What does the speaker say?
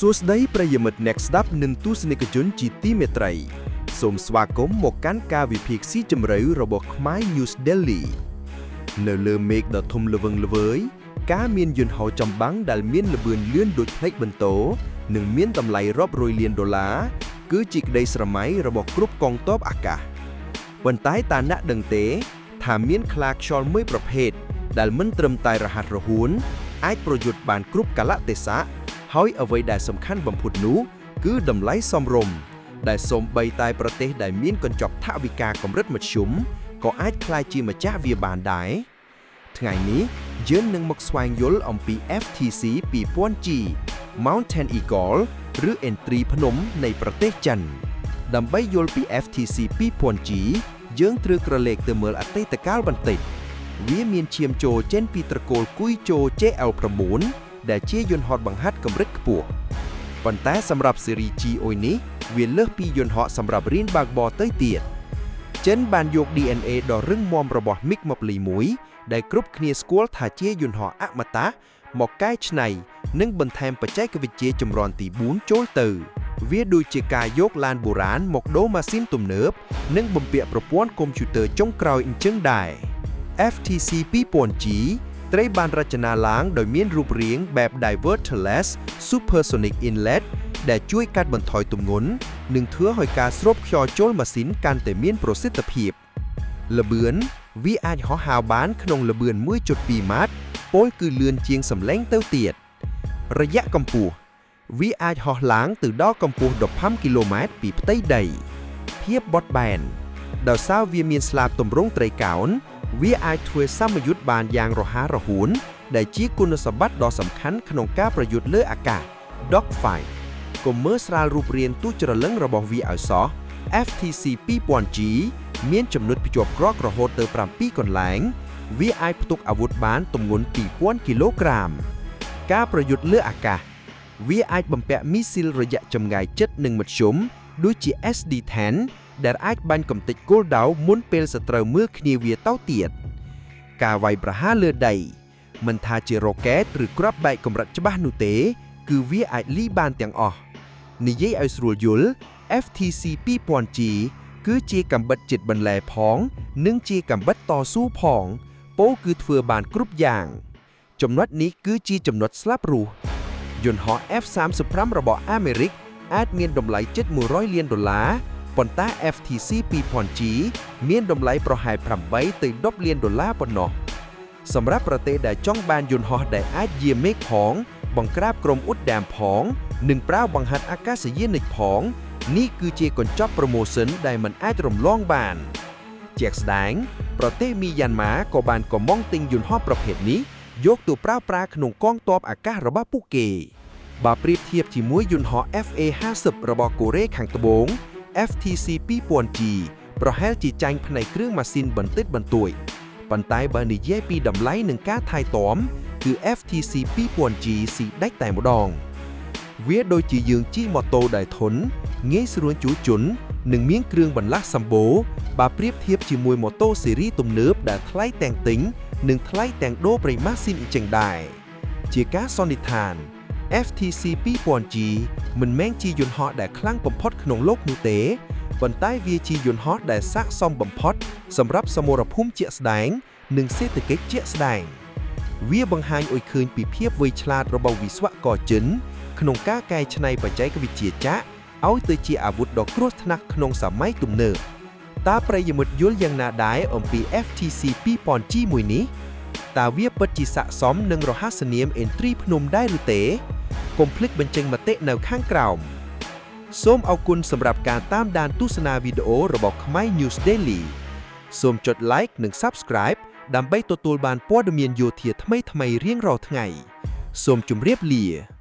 សួស្តីប្រិយមិត្តអ្នកស្ដាប់និងទស្សនិកជនជាទីមេត្រី សូមស្វាគមន៍មកកាន់ការវិភាគស៊ីជម្រៅរបស់ខ្មែរ News Daily នៅលើមេឃដ៏ធំល្វឹងល្វើយការមានយន្តហោះចម្បាំងដែលមានល្បឿនលឿនដូចផ្លេកបន្ទោនិងមានតម្លៃរាប់រយលានដុល្លារគឺជាក្តីស្រមៃរបស់គ្រប់កងទ័ពអាកាសប៉ុន្តែតើអ្នកដឹងទេ ថាមានខ្លាខ្យល់មួយប្រភេទដែលមិនត្រឹមតែរហ័សរហួនអាចប្រយុទ្ធបានគ្រប់កាលៈទេសៈហើយអ្វីដែលសំខាន់បំផុតនោះគឺតម្លៃសមរម្យដែលសូម្បីតែប្រទេសដែលមានកញ្ចប់ថវិកាកម្រិតមធ្យមក៏អាចក្លាយជាម្ចាស់វាបានដែរថ្ងៃនេះយើងនឹងមកស្វែងយល់អំពី FTC 2000G Mountain Eagle ឬ ឥន្ទ្រីភ្នំនៃប្រទេសចិន ដើម្បីយល់ពី FTC 2000G យើងត្រូវក្រឡេកទៅមើលអតីតកាលបន្តិច វាមានឈាមចូលចេញពីត្រកូលគុយជោ JL9 ដែលជាយន្តហោះបង្ហាត់កម្រិតខ្ពស់ប៉ុន្តែសម្រាប់ស៊េរី G នេះវាលើសពីយន្តហោះសម្រាប់រៀនបើកបរទៅទៀតចិនបានយក DNA ដ៏រឹងមាំរបស់ MiG-21 ដែលគ្រប់គ្នាស្គាល់ថាជាយន្តហោះអមតៈមកកែច្នៃនិងបន្ថែមបច្ចេកវិទ្យាជំនាន់ទី4ចូលទៅ វាដូចជាការយកឡានបុរាណមកដូរម៉ាស៊ីនទំនើបនិងបំពាក់ប្រព័ន្ធកុំព្យូទ័រចុងក្រោយអញ្ចឹងដែរ FTC 2000G ត្រូវបានរចនាឡើងដោយមានរូបរាងបែប Diverterless Supersonic Inlet ដែលជួយកាត់បន្ថយទម្ងន់និងធ្វើឲ្យការស្រូបខ្យល់ចូលម៉ាស៊ីនកាន់តែមានប្រសិទ្ធភាពល្បឿនវាអាចហោះហើរបានក្នុងល្បឿន1.2ម៉ាត់ពោលគឺលឿនជាងសម្លេងទៅទៀតរយៈកម្ពស់វាអាចហោះឡើងទៅដល់កម្ពស់15គីឡូម៉ែត្រពីផ្ទៃដី ភាពបត់បែនដោយសារវាមានស្លាបទម្រង់ត្រីកោណវាអាចធ្វើសមយុទ្ធបានយ៉ាងរហ័សរហួន ដែលជាគុណសម្បត្តិដ៏សំខាន់ក្នុងការប្រយុទ្ធលើអាកាស Dogfight កុំមើលស្រាលរូបរាងទូចច្រឡឹងរបស់វាឲ្យសោះ FTC 2000G មានចំណុចភ្ជាប់គ្រាប់រហូតទៅ7កន្លែង វាអាចផ្ទុកអាវុធបានទម្ងន់2000គីឡូក្រាម ការប្រយុទ្ធលើអាកាស វាអាចបំពាក់មីស៊ីលរយៈចម្ងាយជិតនិងមធ្យមដូចជា SD-10 ដែលអាចបាញ់កម្ទេចគោលដៅមុនពេលសត្រូវមើលគ្នាវាទៅទៀតការវាយប្រហារលើដី មិនថាជារ៉ុកែតឬគ្រាប់បែកកម្រិតច្បាស់នោះទេ គឺវាអាចលីបានទាំងអស់និយាយឲ្យស្រួលយល់ FTC 2000G គឺជាកាំបិតចិតបន្លែផង និងជាកាំបិតតស៊ូផងពោលគឺធ្វើបានគ្រប់យ៉ាង ចំណុចនេះគឺជាចំណុចស្លាប់រស់យន្តហោះ F-35 របស់អាមេរិកអាចមានតម្លៃជិត100លានដុល្លារប៉ុន្តែ FTC 2000G មានតម្លៃប្រហែល8ទៅ10លានដុល្លារប៉ុណ្ណោះសម្រាប់ប្រទេសដែលចង់បានយន្តហោះដែលអាចយាមេឃផង បង្ក្រាបក្រុមឧត្តមផង និងប្រើបង្ហាត់អាកាសយានិកផង នេះគឺជាកញ្ចប់promotion ដែលមិនអាចរំលងបាន ជាក់ស្ដែង ប្រទេសមីយ៉ាន់ម៉ាក៏បានកម្មង់ទិញយន្តហោះប្រភេទនេះយកទៅប្រើប្រាស់ក្នុងកងទ័ពអាកាសរបស់ពួកគេ បើប្រៀបធៀបជាមួយយន្តហោះ FA-50 របស់កូរ៉េខាងត្បូង FTC 2000G ប្រហែលជាចាញ់ផ្នែកគ្រឿងម៉ាស៊ីនបន្តិចបន្តួចប៉ុន្តែបើនិយាយពីតម្លៃនិងការថែទាំគឺ FTC 2000G ស៊ីដាច់តែម្ដង វាដូចជាយើងជិះម៉ូតូដែលធន់ងាយស្រួលជួសជុលនិងមានគ្រឿងបន្លាស់សម្បូរបើប្រៀបធៀបជាមួយម៉ូតូស៊េរីទំនើបដែលថ្លៃទាំងទិញនិងថ្លៃទាំងដូរប្រេងម៉ាស៊ីនអញ្ចឹងដែរជាការសន្និដ្ឋាន FTC 2000G មិនមែនជាយន្តហោះដែលខ្លាំងបំផុតក្នុងលោកនោះទេប៉ុន្តែវាជាយន្តហោះដែលស័ក្តិសមបំផុតសម្រាប់សមរភូមិជាក់ស្ដែង និងសេដ្ឋកិច្ចជាក់ស្ដែង វាបង្ហាញឲ្យឃើញពីភាពវៃឆ្លាតរបស់វិស្វករចិនក្នុងការកែច្នៃបច្ចេកវិទ្យាចាក់ឲ្យទៅជាអាវុធដ៏គ្រោះថ្នាក់ក្នុងសម័យទំនើបតើប្រិយមិត្តយល់យ៉ាងណាដែរអំពី FTC 2000G មួយនេះតើវាពិតជាស័ក្តិសមនឹងរហស្សនាម ឥន្ទ្រីភ្នំដែរឬទេកុំភ្លេចបញ្ចេញមតិនៅខាងក្រោមសូមអរគុណសម្រាប់ការតាមដានទស្សនាវីដេអូរបស់ខ្មែរ News Daily សូមចុច Like និង Subscribe ដើម្បីទទួលបានព័ត៌មានយោធាថ្មីៗរៀងរាល់ថ្ងៃសូមជម្រាបលា។